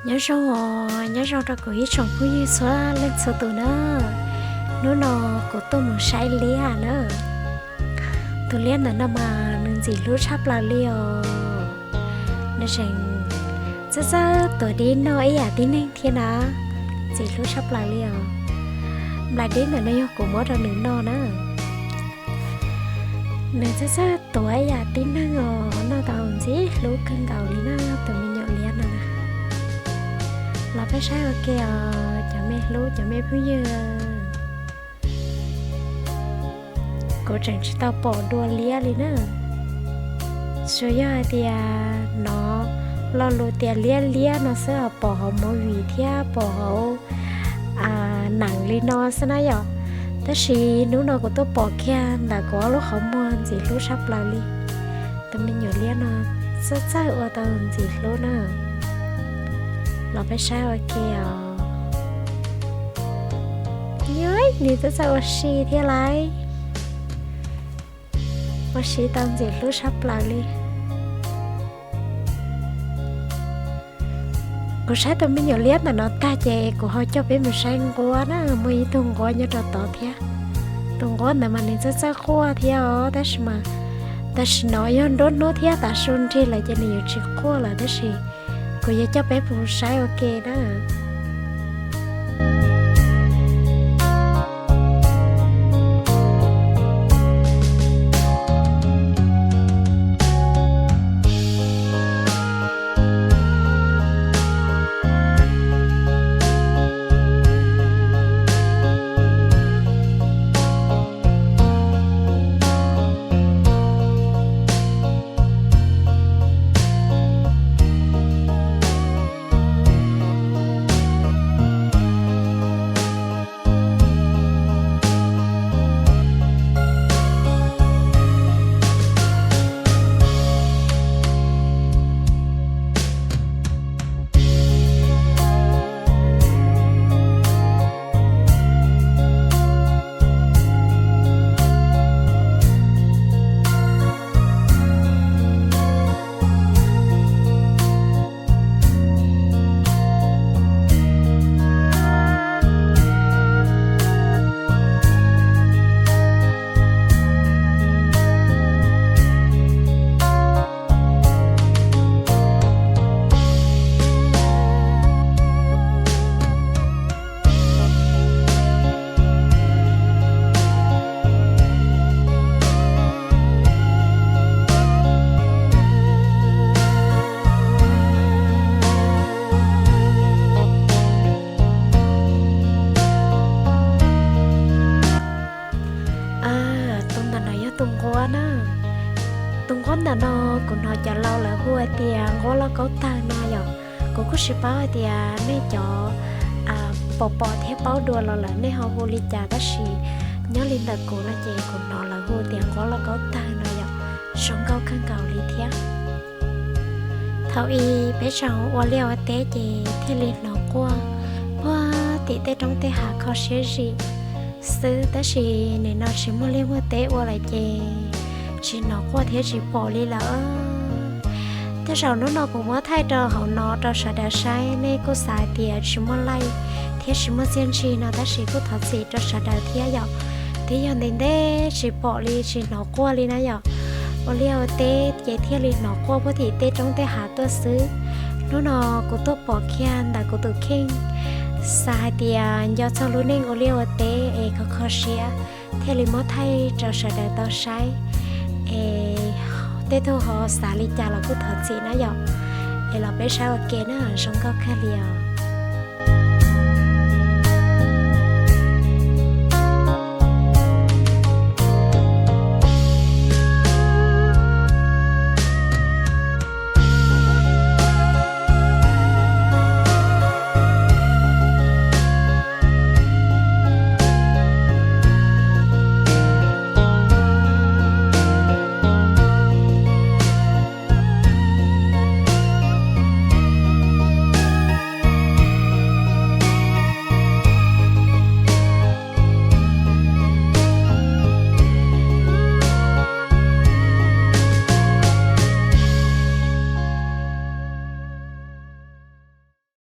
Nyob zoo os, nyob zoo rau kuv ib tsoom phooj ywg txhua leej txhua tus na. Hnub no kuv tuaj mus saib liab na. Tus liab ntawm no mas nws ntxim hlub tshaj plaws li os. Nws tseem txawj txawj tuav dib noj ib yam tib neeg thiab na. Ntxim hlub tshaj plaws li os. Nplaim dib ntawm no yog kuv muab rau nws noj na. Nws txawj txawj tuav ib yam tib neeg os, noj tau ntxim hlub kawg nkaus li na, tus me nyuam liab no na. Los peb saib ua ke os cov me hlub cov me phooj ywg. Kuv tseem tsis tau pom dua liab li na. Tsuas yog hais tias hnov lo lus tias liab liab no xwb, pom hauv movie thiab pom hauv nees li no xwb na yom. Tab sis hnub no kuv tuaj pom kiag ntawm kuv ob lub qhov muag ntxim hlub tshaj plaws li. Tus me nyuam liab no txawj txawj ua tau ntxim hlub na. Los peb saib ua ke os. Nws txawj txawj ua si thiab lauj. Ua si tau ntxim hlub tshaj plaws li. Kuv saib tus me nyuam liab ntawm no tag ces kuv ho coj peb mus saib nquab na, muaj ib tug nquab nyob rau tod thiab. Tus nquab ntawd mas nws txawj txawj quaj thiab os, tab sis mas tam sim no yog nruab hnub thiab tav su nrig lawm ces nws yuav tsis quaj lawm, tab sis kuv yuav coj peb mus saib ua ke na. Tus ntawm no yog tus nquab na. Tus nquab ntawm no kuv hnov cov laus lawv hu hais tias nquab lauj kaub tawg no yom. Kuv kuj tsis paub hais tias nej cov pom pom thiab paub dua los lawm nej ho hu li cas, tab sis nyob li ntawm kuv no ces kuv hnov lawv hu tias nquab lauj kaub tawg no yom. Zoo nkauj kawg nkaus li thiab. Thaum ub peb tseem ua liaj ua teb ces thiaj li hnov quaj puag tim tej roob tej hav kho siab zim xwb, tab sis nim no tsis muaj liaj muaj teb ua lawm ces tsis hnov quaj thiab tsis pom li lawm. Tej zaum hnub no kuv muab thaij rau hauv no rau sawv daws saib, nej kuj xav hais tias tsis muaj laij thiab tsis muaj txiaj ntsig no, tab sis kuj thov txim rau sawv daws thiab yom. Twb yog ntev ntev tsis pom li tsis hnov quaj li na yom. Ua liaj ua teb ces thiaj li hnov quaj puag tim tej roob tej hav tuaj xwb. Hnub no kuv tuaj pom kiag ntawm kuv tus kheej, xav hais tias nco txog lub neej ua liaj ua teb es kho kho siab, thiaj li muab thaij rau sawv daws tau saib. Es tej tug ho xav li cas los kuj thov txim na yom. Es los peb saib ua ke na, zoo nkauj kawg li os.